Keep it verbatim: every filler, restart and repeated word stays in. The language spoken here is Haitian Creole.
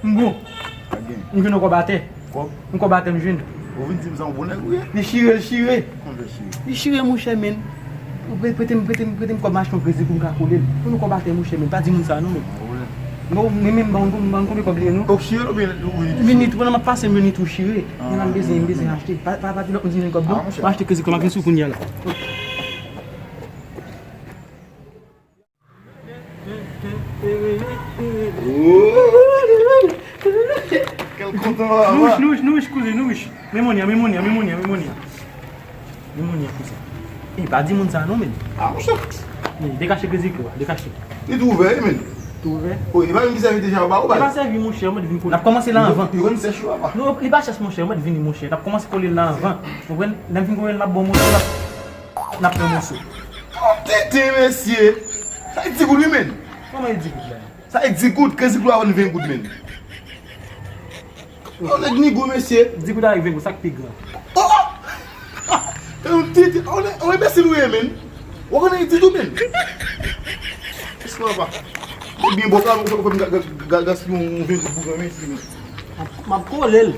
M bon. Pa gen. M jwenn yon kòb atè. Kòb? Yon kòb atè m jwenn. Ou vin di m sa yon bon nèg ou ye? Li chire, li chire. Kòman fè chire? Li chire, monchè, men. Ou pre-, prete m, prete m, prete m kòb m achte yon kredi pou m ka kole l. Yon kòb atè, monchè, men. Pa di moun sa, non, men. Bon, men, men, ban m, ban m konbyen kòb li ye, non? Ou chire l oubyen ou vin? Vin li tou, pandan m ap pase, m vin li tou chire. Men m bezwen, m bezwen achte. Pa, pa, pa di lòt moun di vin kòb, non. M achte kredi kòb, m ap vin sou kounye a la. Kèl kontan, papa. Nouch, nouch, nouch, kouzen, nouch. Men moni a, men moni a, men moni a, men moni a. Men moni a, kouzen. E, pa di moun sa non, men. Ah, monchè. Men, dekache kredi kòb la, dekache. Li tou ouvè, wi, men. Tou ouvè? Wi, li pa menm ki sèvi deja, ou ba ou bay. Li pa sèvi, monchè, mwen vin kole. N ap kòmanse la anvan. Li konn sèch ou, papa. Non, li pa chèch, monchè, mwen vin li, monchè. N ap kòmanse kole la anvan. Ou konprann? Lè m fin kole l, m ap ba w monchè, n ap, n ap pran monchè. Yon tenten, mesye. Sa e di goud, wi, men. Kòman e di goud la? Sa e di goud, kenz goud avan ven goud, men. Yon nèg nigo, mesye. Di goud avèk ven goud, sa k pi gran? Oh! Yon titi, yon enbesil ou ye, men. Ou konnen ditou, men. Mesye, papa. Ou byen bon, sa, ou fè m ga-, ga-, ga-, gaspiye yon ven goud pou gran, mesye, men. M ap kole l.